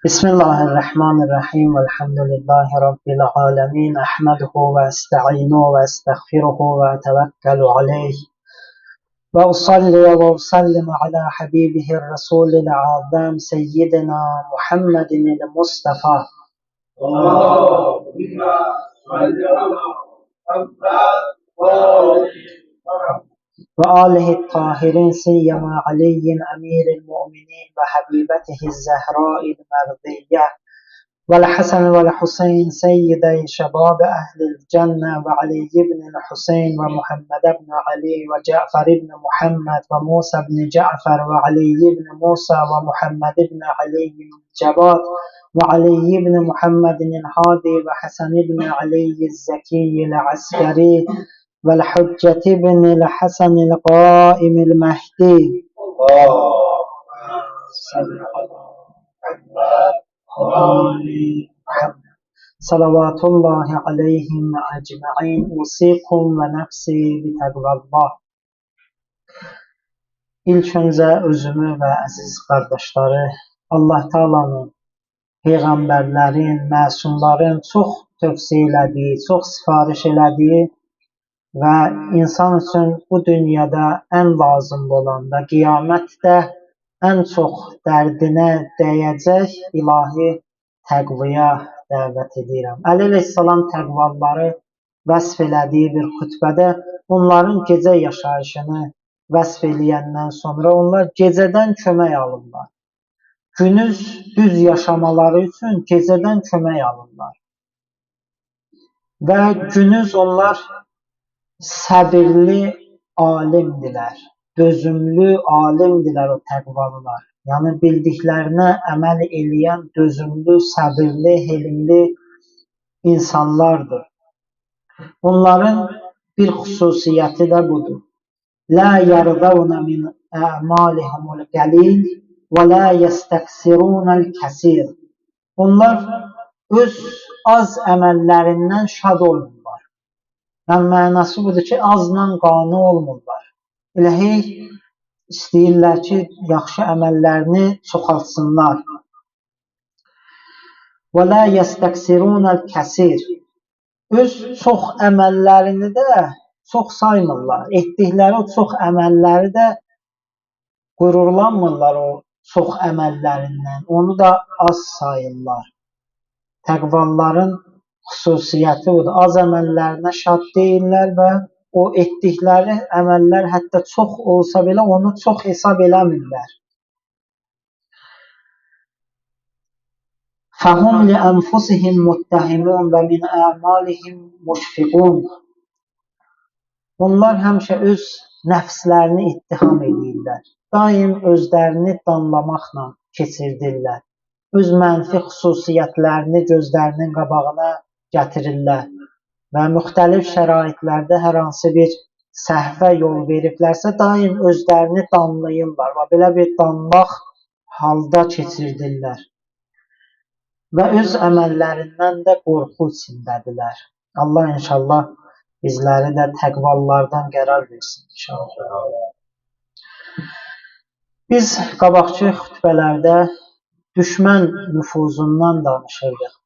Bismillahirrahmanirrahim. Velhamdülillahi Rabbil alemin. Əhməduhu və əstəinu və əstəğfiruhu və təvəkkəlu aleyh. Və usalli və usallimu alə habibihir rasulil azam seyyidina Muhammedinil Mustafa. Allahümme salli ala Muhammed və ali Muhammed. Və alihi tahirin siyyema Aliyyin əmiril müminin və həbibətihil Zəhra'il mərdiyyə vəl-Həsən vəl-Hüseyn seyyidey şəbab əhlil cənnə və Ali ibn Hüseyn və Muhammed ibn Ali və Cəfər ibn Muhammed və Musa ibn Cəfər və Ali ibn Musa və Muhammed ibn Ali Cəbad və Ali ibn Muhammedin Hadi və Həsən ibn Ali Zəkiyil Əskəri والحجة بن الحسن القائم المهدي. Allahümme salli ala Muhammed və ali Muhammed. Salavatullahi aleyhim ecmaîn. Usikum və nəfsi bitəqvallah. İlk öncə özümü və əziz qardaşları Allah Taala'nın, peyğəmbərlərin, məsumların çox tövsiyə elədiyi, çox sifariş elədiyi və insan üçün bu dünyada ən lazımlı olan və qiyamətdə ən çox dərdinə dəyəcək ilahi təqvaya dəvət edirəm. Əli əleyhissalam təqvalıları vəsf elədiyi bir xütbədə onların gecə yaşayışını vəsf eləyəndən sonra onlar gecədən kömək alırlar. Günüz düz yaşamaları üçün gecədən kömək alırlar. Və günüz onlar səbirli alimdilər, dözümlü alimdilər o təqvalılar. Yəni bildiklərinə əməl eləyən dözümlü, səbirli, helmli insanlardır. Onların bir xüsusiyyəti də budur. Lə yərdəvnə min ə'malihimul qəlil və lə yəstəksirunəl kəsir. Onlar öz az əməllərindən şad olmurlar. Yəni, mənası budur ki, azla qane olmurlar. Elə hey istəyirlər ki, yaxşı əməllərini çoxaltsınlar. Və lə yəstəksirunəl kəsir. Öz çox əməllərini də çox saymırlar. Etdikləri o çox əməlləri də qürurlanmırlar o çox əməllərindən. Onu da az sayırlar. Təqvalıların xüsusiyyəti budur. Az əməllərinə şad deyirlər və o etdikləri əməllər hətta çox olsa belə onu çox hesab eləmirlər. Fəhum li ənfusihim muttahimun və min əmalihim müşfiqun. Onlar həmişə öz nəfslərini ittiham eləyirlər. Daim özlərini danlamaqla keçirdirlər. Öz mənfi xüsusiyyətlərini gözlərinin qabağına gətirirlər və müxtəlif şəraitlərdə hər hansı bir səhvə yol veriblərsə, daim özlərini danlayırlar və belə bir danlaq halda keçirdirlər və öz əməllərindən də qorxu içindədirlər. Allah inşallah bizləri də təqvalılardan qərar versin inşallah. Biz qabaqçı xütbələrdə düşmən nüfuzundan danışırdıq.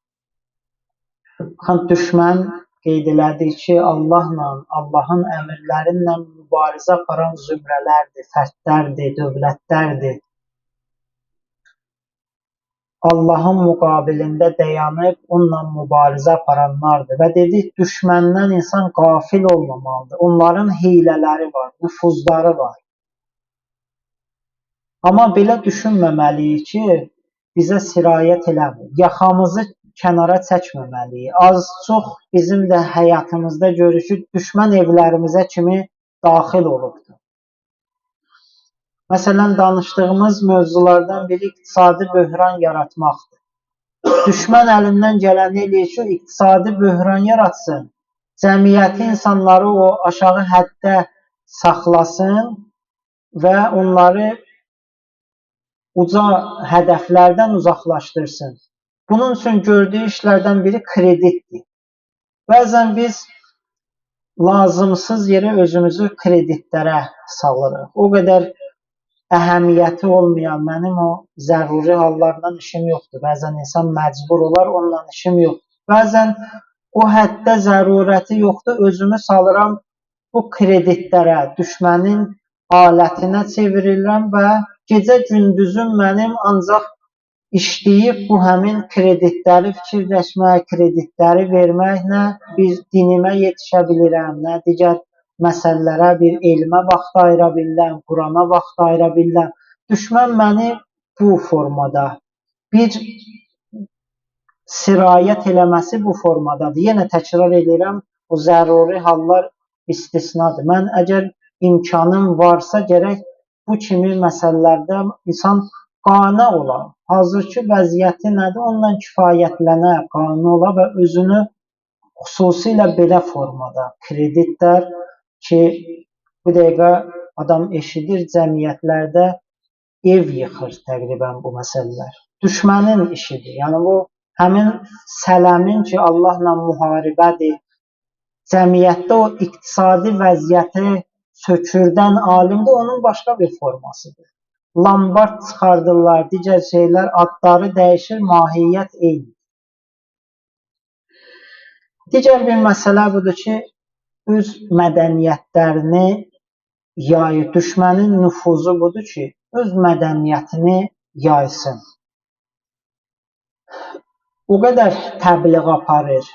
Baxın, düşmən qeyd elədik ki, Allahla, Allahın əmrləri ilə mübarizə aparan zümrələrdir, fərdlərdir, dövlətlərdir. Allahın müqabilində dayanıb onunla mübarizə aparanlardır. Və dedik, düşməndən insan qafil olmamalıdır. Onların hilələri var, nüfuzları var. Amma belə düşünməməliyik ki, bizə sirayət eləmir. Yaxamızı kənara çəkməməliyik. Az-çox bizim də həyatımızda görürük ki, düşmən evlərimizə kimi daxil olubdur. Məsələn, danışdığımız mövzulardan biri iqtisadi böhran yaratmaqdır. Düşmən əlindən gələni eləyir ki, iqtisadi böhran yaratsın, cəmiyyəti insanları o aşağı həddə saxlasın və onları uca hədəflərdən uzaqlaşdırsın. Bunun üçün gördüyü işlərdən biri kreditdir. Bəzən biz lazımsız yerə özümüzü kreditlərə salırıq. O qədər əhəmiyyəti olmayan mənim o zəruri hallarla işim yoxdur. Bəzən insan məcbur olar, onunla işim yoxdur. Bəzən o həddə zərurəti yoxdur, özümü salıram bu kreditlərə, düşmənin alətinə çevrilirəm və gecə gündüzüm mənim ancaq işləyib bu həmin kreditləri fikirləşmək, kreditləri vermək, nə bir dinimə yetişə bilirəm, nə digər məsələlərə, bir elmə vaxt ayıra bilirəm, Qurana vaxt ayıra bilirəm. Düşmən məni bu formada bir sirayət eləməsi bu formadadır. Yenə təkrar edirəm, o zəruri hallar istisnadır. Mən əgər imkanım varsa, gərək bu kimi məsələlərdə insan qane ola. Hazırki vəziyyəti nədir? Onunla kifayətlənə, qane ola və özünü xüsusilə belə formada kreditlər ki, bu dəqiqə adam eşidir, cəmiyyətlərdə ev yıxır təqribən bu məsələlər. Düşmənin işidir. Yəni bu həmin sələmin ki, Allahla müharibədir, cəmiyyətdə o iqtisadi vəziyyəti sökürdən alimdir, onun başqa bir formasıdır. Lambard çıxardırlar, digər şeylər, adları dəyişir, mahiyyət eynidir. Digər bir məsələ budur ki, öz mədəniyyətlərini yayır. Düşmənin nüfuzu budur ki, öz mədəniyyətini yaysın. O qədər təbliğ aparır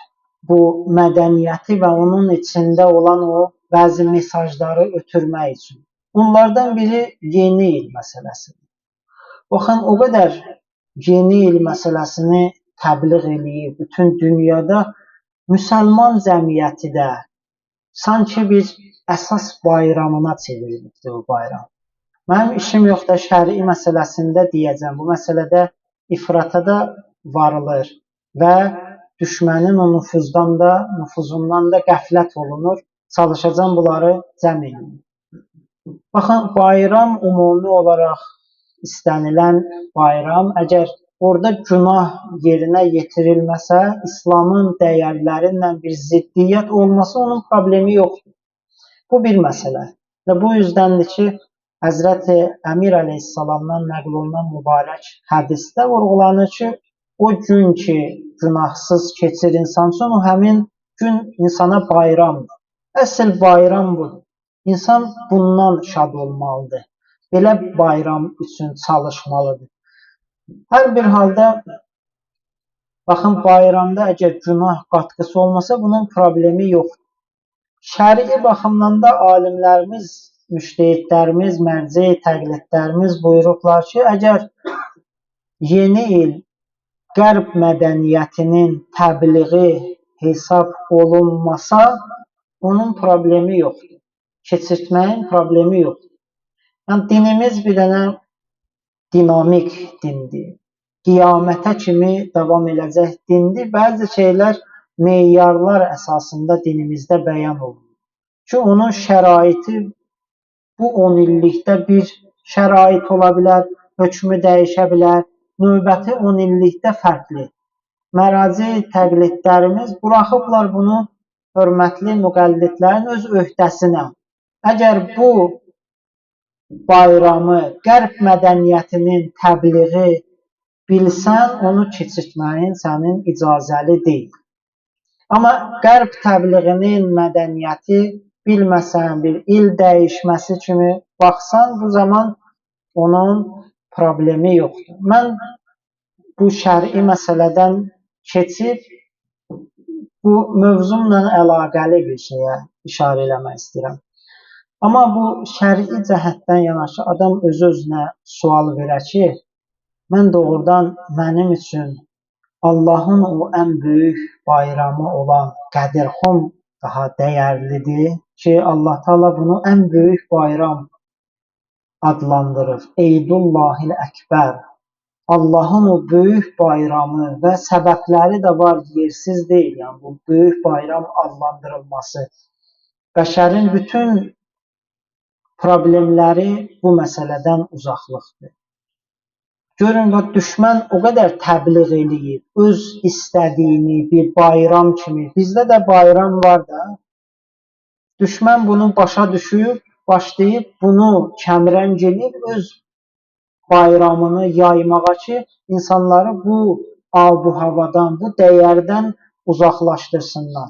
bu mədəniyyəti və onun içində olan o bəzi mesajları ötürmək üçün. Onlardan biri yeni il məsələsidir. Baxın, o qədər yeni il məsələsini təbliğ eləyir. Bütün dünyada müsəlman cəmiyyəti də sanki bir əsas bayramına çevrilibdir bu bayram. Mənim işim yox da şəri məsələsində deyəcəm. Bu məsələdə ifrata da varılır və düşmənin o nüfuzundan da qəflət olunur. Çalışacağam bunları cəm eləyim. Baxın, bayram ümumi olaraq istənilən bayram, əgər orada günah yerinə yetirilməsə, İslamın dəyərləri ilə bir ziddiyyət olmasa, onun problemi yoxdur. Bu bir məsələ. Və bu yüzdəndir ki, Həzrəti Əmir əleyhissalamdan nəql olunan mübarək hədisdə vurğulanır ki, o gün ki, günahsız keçir insan üçün, o həmin gün insana bayramdır. Əsl bayram budur. İnsan bundan şad olmalıdır. Belə bayram üçün çalışmalıdır. Hər bir halda, baxın, bayramda əgər günah qatqısı olmasa, bunun problemi yoxdur. Şərii baxımdan da alimlərimiz, müştehidlərimiz, mərci təqlidlərimiz buyurublar ki, əgər yeni il qərb mədəniyyətinin təbliği hesab olunmasa, onun problemi yoxdur. Keçirtməyin problemi yoxdur. Yəni, dinimiz bir dənə dinamik dindir. Qiyamətə kimi davam eləcək dindir. Bəzi şeylər meyarlar əsasında dinimizdə bəyan olunur. Ki, onun şəraiti bu 10 illikdə bir şərait ola bilər, hökmü dəyişə bilər, növbəti 10 illikdə fərqli. Məraci təqlidlərimiz buraxıblar bunu hörmətli müqəllidlərin öz öhdəsinə. Əgər bu bayramı qərb mədəniyyətinin təbliği bilsən, onu keçirtməyin sənin icazəli deyil. Amma qərb təbliğinin mədəniyyəti bilməsən, bir il dəyişməsi kimi baxsan, bu zaman onun problemi yoxdur. Mən bu şəri məsələdən keçib bu mövzumla əlaqəli bir şeyə işarə eləmək istəyirəm. Amma bu şəri cəhətdən yanaşı adam özü-özünə sual verə ki, mən doğrudan mənim üçün Allahın o ən böyük bayramı olan Qədir-Xum daha dəyərlidir ki, Allah Teala bunu ən böyük bayram adlandırır. Eydullahil Əkbər. Allahın o böyük bayramı və səbəbləri də var, yersiz deyil. Yəni bu böyük bayram adlandırılması. Bəşərin bütün problemləri bu məsələdən uzaqlıqdır. Görün, və düşmən o qədər təbliğ eləyib, öz istədiyini bir bayram kimi. Bizdə də bayram var da. Düşmən bunu başa düşüb, başlayıb bunu kəmrəng eləyib, öz bayramını yaymağa ki, insanları bu abu-havadan, bu dəyərdən uzaqlaşdırsınlar.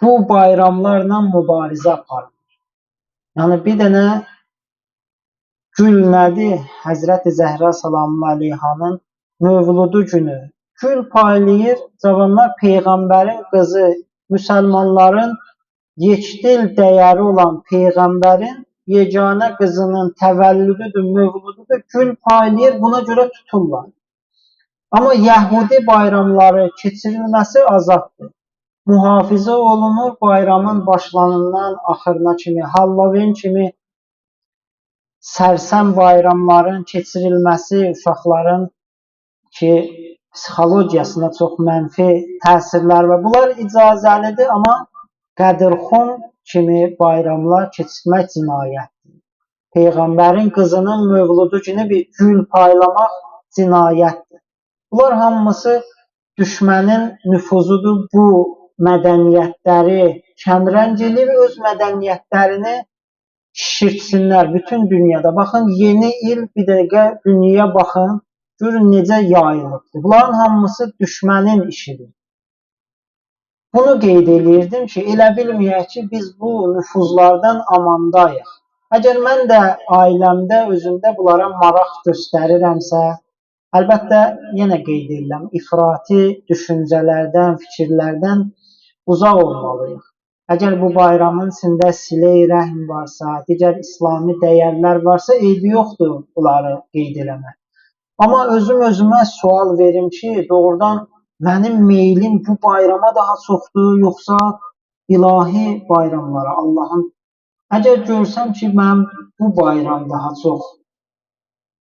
Bu bayramlarla mübarizə aparılır. Yəni bir dənə gül nədir? Həzrəti Zəhra salamı əleyhanın mövludu günü. Gül paylayır cavanlar peyğəmbərin qızı, müsəlmanların yekdil dəyəri olan peyğəmbərin yeganə qızının təvəllüdüdür, mövlududur, gül paylayır, buna görə tuturlar. Amma Yəhudi bayramları keçirilməsi azaddır. Mühafizə olunur bayramın başlanından axırına kimi, Halloween kimi sərsəm bayramların keçirilməsi uşaqların ki, psixologiyasına çox mənfi təsirlər var. Bunlar icazəlidir, amma Qədirxum kimi bayramlar keçirmək cinayətdir. Peyğəmbərin qızının mövludu günü bir gül paylamaq cinayətdir. Bunlar hamısı düşmənin nüfuzudur. Bu mədəniyyətləri kəmrəng eləyir, öz mədəniyyətlərini şişirtsinlər bütün dünyada. Baxın, yeni il bir dəqiqə dünyaya baxın, görün necə yayılıbdır. Bunların hamısı düşmənin işidir. Bunu qeyd eləyirdim ki, elə bilməyək ki, biz bu nüfuzlardan amandayıq. Əgər mən də ailəmdə, özümdə bunlara maraq göstərirəmsə, əlbəttə yenə qeyd edirəm, ifrati düşüncələrdən, fikirlərdən uzaq olmalıyıq. Əgər bu bayramın içində silə-i rəhm varsa, digər İslami dəyərlər varsa, eybi yoxdur bunları qeyd eləmək. Amma özüm özümə sual verim ki, doğrudan mənim meylim bu bayrama daha çoxdur, yoxsa ilahi bayramlara, Allahın. Əgər görsəm ki, mənim bu bayram daha çox,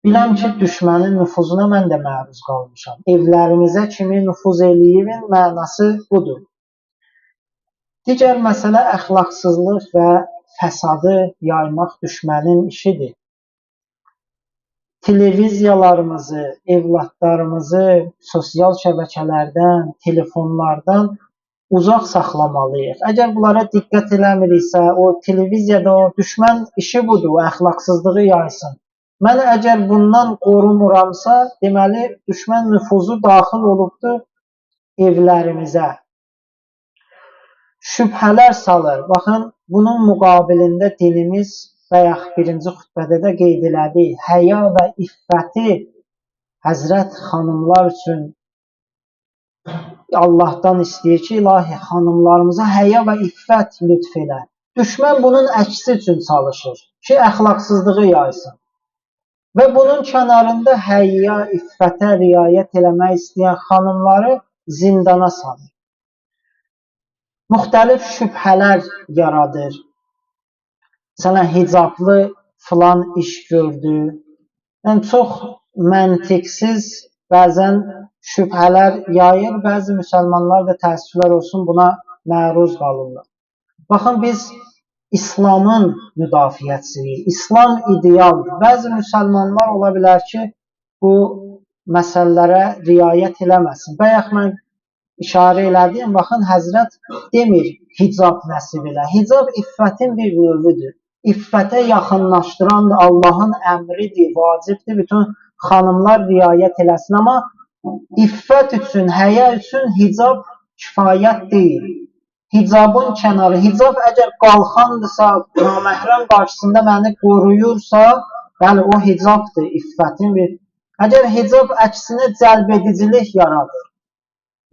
biləm ki, düşmənin nüfuzuna mən də məruz qalmışam. Evlərimizə kimi nüfuz eləyibin mənası budur. Digər məsələ əxlaqsızlıq və fəsadı yaymaq düşmənin işidir. Televiziyalarımızı, evladlarımızı sosial şəbəkələrdən, telefonlardan uzaq saxlamalıyıq. Əgər bunlara diqqət eləmiriksə, o televiziyada o düşmən işi budur, əxlaqsızlığı yaysın. Mən əgər bundan qorumuramsa, deməli düşmən nüfuzu daxil olubdur evlərimizə. Şübhələr salır. Baxın, bunun müqabilində dinimiz bayaq birinci xütbədə də qeyd elədi. Həya və iffəti Həzrət xanımlar üçün Allahdan istəyir ki, ilahi xanımlarımıza həya və iffət lütf elə. Düşmən bunun əksi üçün çalışır ki, əxlaqsızlığı yaysın. Və bunun kənarında həya, iffətə riayət eləmək istəyən xanımları zindana salır. Müxtəlif şübhələr yaradır. Məsələn, hicablı filan iş gördü. Yəni, çox məntiqsiz bəzən şübhələr yayır. Bəzi müsəlmanlar da təəssüflər olsun buna məruz qalırlar. Baxın, biz İslamın müdafiəçisiyik. İslam idealdır. Bəzi müsəlmanlar ola bilər ki, bu məsələlərə riayət eləməsin. Bayaq mən işarə elədim, baxın, Həzrət demir hicab nəsib elə. Hicab iffətin bir növüdür. İffətə yaxınlaşdıran da Allahın əmridir, vacibdir. Bütün xanımlar riayət eləsin. Amma iffət üçün, həya üçün hicab kifayət deyil. Hicabın kənarı, hicab əgər qalxandırsa, naməhrəm qarşısında məni qoruyursa, bəli, o hicabdır, iffətin bir. Əgər hicab əksinə cəlbedicilik yaradır.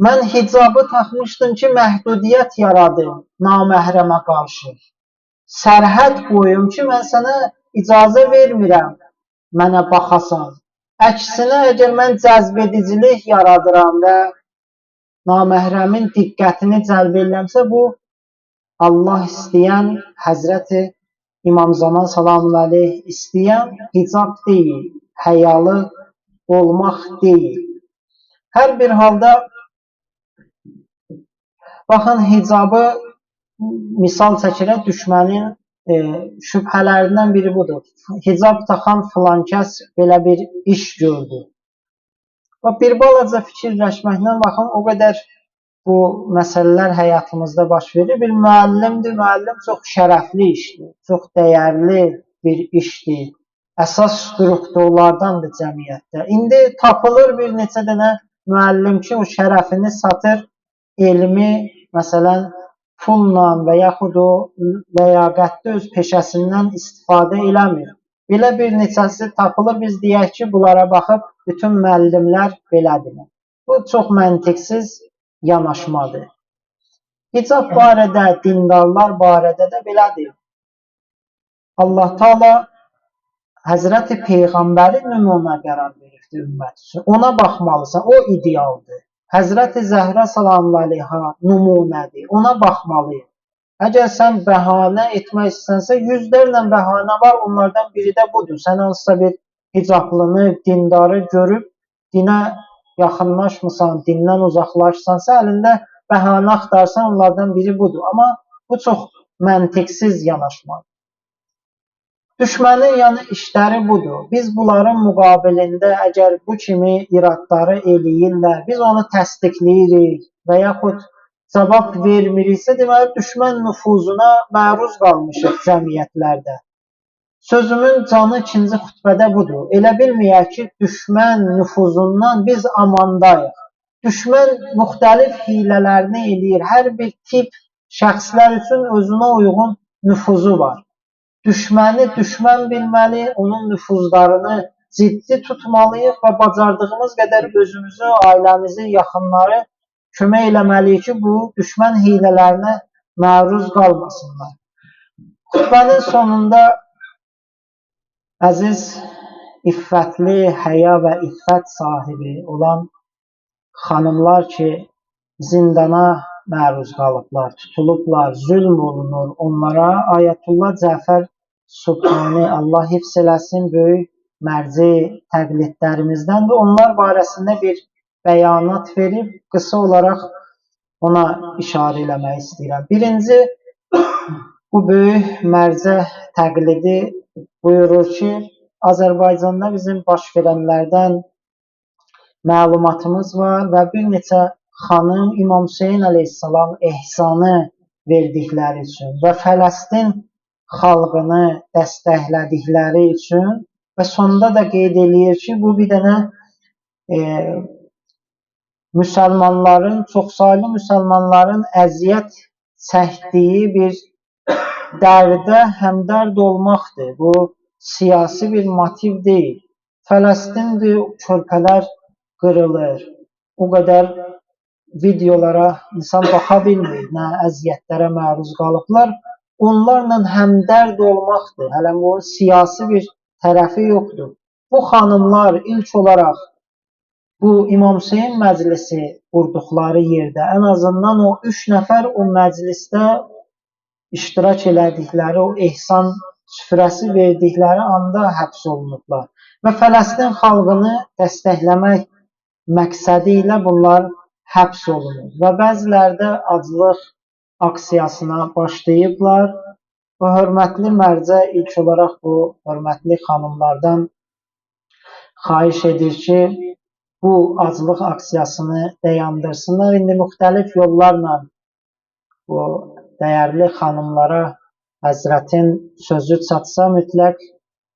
Mən hicabı taxmışdım ki, məhdudiyyət yaradım naməhrəmə qarşı. Sərhəd qoyum ki, mən sənə icazə vermirəm, mənə baxasan. Əksinə, əgər mən cəzbedicilik yaradıram və naməhrəmin diqqətini cəlb edirəmsə, bu Allah istəyən, Həzrəti İmam Zaman salamun əleyh istəyən hicab deyil, həyalı olmaq deyil. Hər bir halda, baxın, hicabı misal çəkirək düşmənin şübhələrindən biri budur. Hicab taxan filan kəs belə bir iş gördü. Bax, bir balaca fikirləşməklə baxın, o qədər bu məsələlər həyatımızda baş verir. Bir müəllimdir, müəllim çox şərəfli işdir, çox dəyərli bir işdir. əsas strukturlardandır cəmiyyətdə. İndi tapılır bir neçə dənə müəllim ki, o şərəfini satır, elmi, məsələn, pulla və yaxud o ləyaqətli öz peşəsindən istifadə eləmir. Belə bir neçəsi tapılır, biz deyək ki, bunlara baxıb bütün müəllimlər belədir. Bu çox məntiqsiz yanaşmadır. Hicab barədə, dindarlar barədə də belədir. Allah Taala Həzrəti Peyğəmbəri nümunə qərar veribdir ümmət üçün. Ona baxmalısan, o idealdır. Həzrəti Zəhra salamlı əleyha nümunədir, ona baxmalıyıq. Əgər sən bəhanə etmək istəsənsə, yüzlərlə bəhanə var, onlardan biri də budur. Sən hansısa bir hicablını, dindarı görüb dinə yaxınlaşmısan, dindən uzaqlaşsansa, əlində bəhanə axtarsan, onlardan biri budur. Amma bu çox məntiqsiz yanaşmadır. Düşmənin yəni işləri budur. Biz bunların müqabilində əgər bu kimi iradları eləyirlər, biz onu təsdiqləyirik və yaxud cavab vermiriksə, deməli düşmən nüfuzuna məruz qalmışıq cəmiyyətlərdə. Sözümün canı ikinci xütbədə budur. Elə bilməyək ki, düşmən nüfuzundan biz amandayıq. Düşmən müxtəlif hilələrini eləyir. Hər bir tip şəxslər üçün özünə uyğun nüfuzu var. Düşməni düşmən bilməli, onun nüfuzlarını ciddi tutmalıyıq və bacardığımız qədər özümüzü, ailəmizi, yaxınları kömək eləməliyik ki, bu düşmən hilələrinə məruz qalmasınlar. Xütbənin sonunda əziz, iffətli, həya və iffət sahibi olan xanımlar ki, zindana məruz qalıblar, tutulublar, zülm olunur onlara. Ayətullah Cəfər Subhani, Allah hifz eləsin, böyük mərci təqlidlərimizdəndir. Onlar barəsində bir bəyanat verib, qısa olaraq ona işarə eləmək istəyirəm. Birinci, bu böyük mərcə təqlidi buyurur ki, Azərbaycanda bizim baş verənlərdən məlumatımız var və bir neçə xanım İmam Hüseyn əleyhissalam ehsanı verdikləri üçün və Fələstin xalqını dəstəklədikləri üçün və sonda da qeyd eləyir ki, bu bir dənə müsəlmanların, çoxsaylı müsəlmanların əziyyət çəkdiyi bir dərdə həmdərd olmaqdır. Bu siyasi bir motiv deyil. Fələstindir, körpələr qırılır. O qədər videolara insan baxa bilmir, nə əziyyətlərə məruz qalıblar. Onlarla həmdərd olmaqdır. Hələ bunun siyasi bir tərəfi yoxdur. Bu xanımlar ilk olaraq bu İmam Hüseyn məclisi qurduqları yerdə ən azından o 3 nəfər o məclisdə iştirak elədikləri, o ehsan süfrəsi verdikləri anda həbs olunublar. Və Fələstin xalqını dəstəkləmək məqsədi ilə bunlar həbs olunur. Və bəziləri də aclıq aksiyasına başlayıblar. Bu hörmətli mərcə ilk olaraq bu hörmətli xanımlardan xahiş edir ki, bu aclıq aksiyasını dayandırsınlar. İndi müxtəlif yollarla bu dəyərli xanımlara Həzrətin sözü çatsa mütləq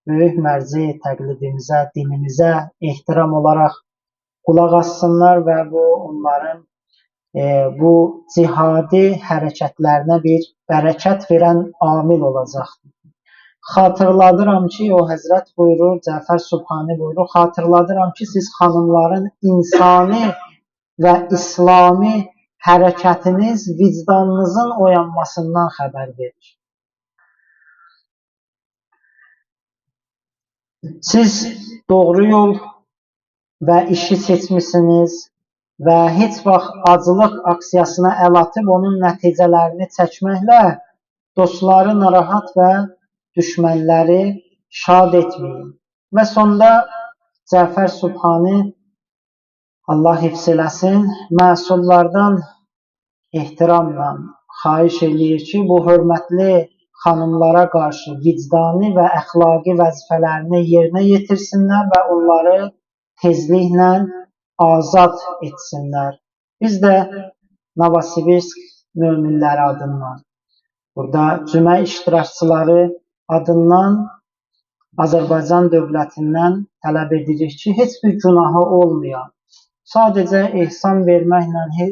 böyük mərci təqlidimizə, dinimizə ehtiram olaraq qulaq assınlar və bu onların bu cihadi hərəkətlərinə bir bərəkət verən amil olacaqdır. Xatırladıram ki, o Həzrət buyurur, Cəfər Subhani buyurur, xatırladıram ki, siz xanımların insani və İslami hərəkətiniz vicdanınızın oyanmasından xəbər verir. Siz doğru yol və işi seçmisiniz və heç vaxt aclıq aksiyasına əl atıb onun nəticələrini çəkməklə dostları narahat və düşmənləri şad etməyin. Və sonda Cəfər Subhani, Allah hifz eləsin, məsullardan ehtiramla xahiş eləyir ki, bu hörmətli xanımlara qarşı vicdani və əxlaqi vəzifələrini yerinə yetirsinlər və onları tezliklə azad etsinlər. Biz də Novosibirsk möminləri adından, burada cümə iştirakçıları adından Azərbaycan dövlətindən tələb edirik ki, heç bir günahı olmayan, sadəcə ehsan verməklə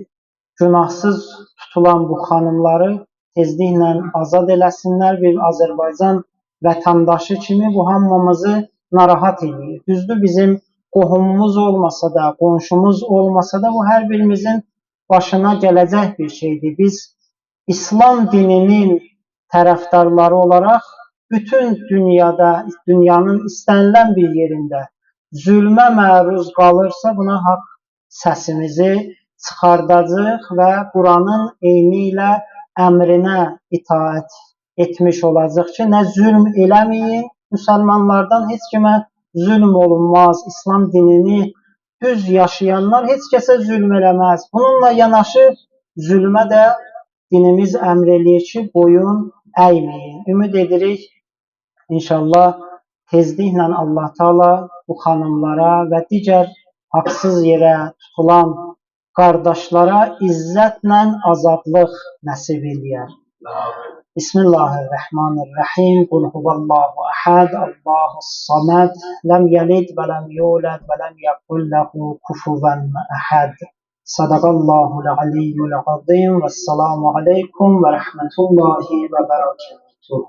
günahsız tutulan bu xanımları tezliklə azad eləsinlər. Bir Azərbaycan vətəndaşı kimi bu hamımızı narahat eləyir. Düzdür, bizim qohumumuz olmasa da, qonşumuz olmasa da bu hər birimizin başına gələcək bir şeydir. Biz İslam dininin tərəfdarları olaraq bütün dünyada, dünyanın istənilən bir yerində zülmə məruz qalırsa, buna haqq səsimizi çıxardacağıq və Quranın eyni ilə əmrinə itaət etmiş olacaq ki, nə zülm eləməyin, müsəlmanlardan heç kimə zülm olunmaz, İslam dinini düz yaşayanlar heç kəsə zülm eləməz. Bununla yanaşı zülmə də dinimiz əmr eləyir ki, boyun əyməyin. Ümid edirik, inşallah tezliklə Allah Taala bu xanımlara və digər haqsız yerə tutulan qardaşlara izzətlə azadlıq nəsib eləyər. Bismillahirrahmanirrahim. Qul huvallahu əhəd, Allahus saməd, ləm yəlid və ləm yulad və ləm yəkun lehu kufuven əhəd. Sadaqallahul aliyyul azim. Vəssalamu aleykum və rəhmətullahi və bərəkatuhu.